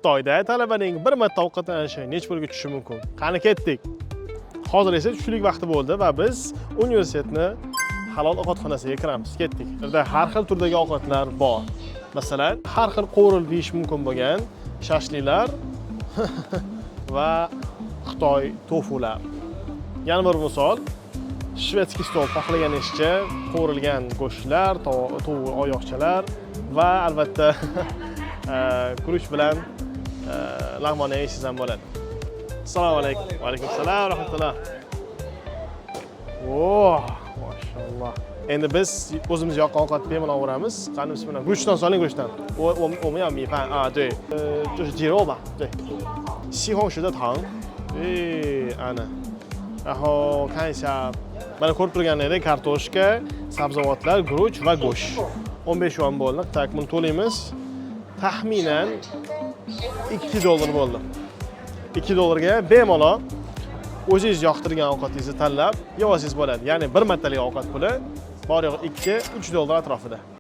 Xitoyda talabaning bir marta ovqatlanishi necha pulga tushishi mumkin? Qani, ketdik. Hozir esa tushlik vaqti bo'ldi va biz universitetni halol ovqatxonasiga kiramiz. Ketdik. Bu yerda har xil turdagi ovqatlar bor. Masalan, har xil qovurilib yeyish mumkin bo'lgan shashliklar va Xitoy tofular. Yana bir misol, шведский stol, xohlaganingizcha qovurilgan go'shtlar, tovuq oyoqchalar va albatta guruch bilan lag'monni ham yesangiz ham bo'ladi. Assalomu alaykum. Va alaykum assalom va rahmatulloh. Oh, mashalloh. Endi biz o'zimiz yoqqan ovqatni bemalol o'ramiz. Qani, bismillah. Guruchdan soling, guruchdan. 我们要米饭啊，对，就是鸡肉吧，对，西红柿的汤，对，ana.然后看一下，mana ko'rib turganingizdek, kartoshka, sabzavotlar, guruch va go'sht. 15 yuan bo'ldi. Так, buni to'laymiz. Taxminan 2 dollar bo'ldi. 2 dollarga bemalol o'zingiz yoqtirgan ovqatingizni tanlab yeb olsangiz bo'ladi. Ya'ni bir martalik ovqat puli bor yo'g'i 2-3 dollar atrofida.